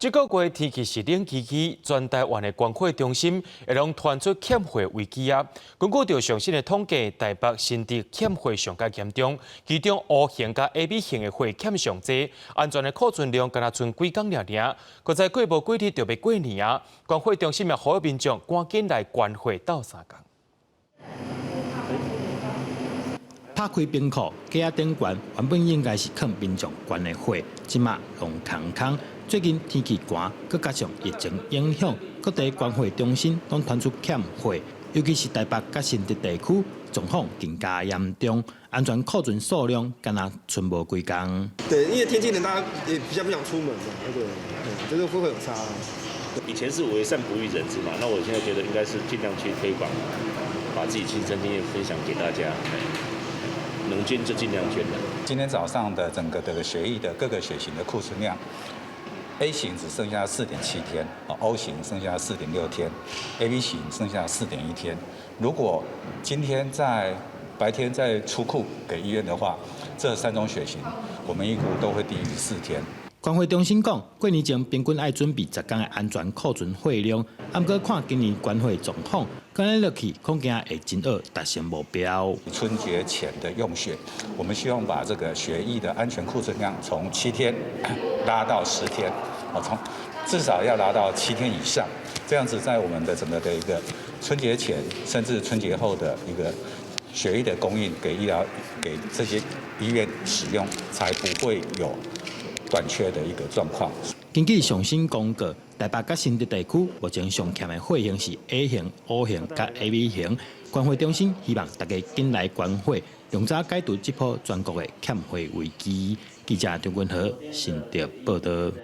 這個月天氣是冷吱吱，全台灣的捐血中心會攏傳出欠血危機啊！根據著上新的統計，台北、新竹欠血上較嚴重，其中 O 型佮 AB 型的血欠上濟，安全的庫存量干焦賰幾工爾爾。閣再過無幾日就欲過年啊！捐血中心也呼籲民眾趕緊來捐血鬥相共。拍開冰庫，架仔頂懸原本應該是囥民眾捐的血，這馬攏空空。最近天氣寒，閣加上疫情影響，各地捐血中心攏傳出欠血，尤其是台北佮新竹地區狀況更加嚴重，安全庫存數量干焦賰無幾工。對，因為天氣冷，大家也比較不想出門嘛，對，這個會有差。以前是為善不欲人知嘛，那我現在覺得應該是盡量去推廣，把自己親身經驗分享給大家。能捐就盡量捐的。今天早上的整個的血液的各個血型的庫存量，A 型只剩下4.7天，O 型剩下4.6天，AB 型剩下4.1天。如果今天在白天再出庫給醫院的話，這三種血型我們預估都會低於4天。捐血中心講，過年前平均愛準備10工的安全庫存血量，毋過看今年捐血狀況，按呢落去恐驚會真愛達成目標。春節前的用血，我們希望把這個血液的安全庫存量從7天拉到10天，啊，從至少要拉到7天以上，這樣子在我們的整個的一個春節前，甚至春節後的一個血液的供應給醫療給這些醫院使用，才不會有短缺的一個狀況。根據上新公告，台北佮新竹地區目前上欠的血型是 A 型、O 型佮 AB 型。捐血中心希望大家緊來捐血，量早解除這波全國的欠血危機。記者張君和新竹報道。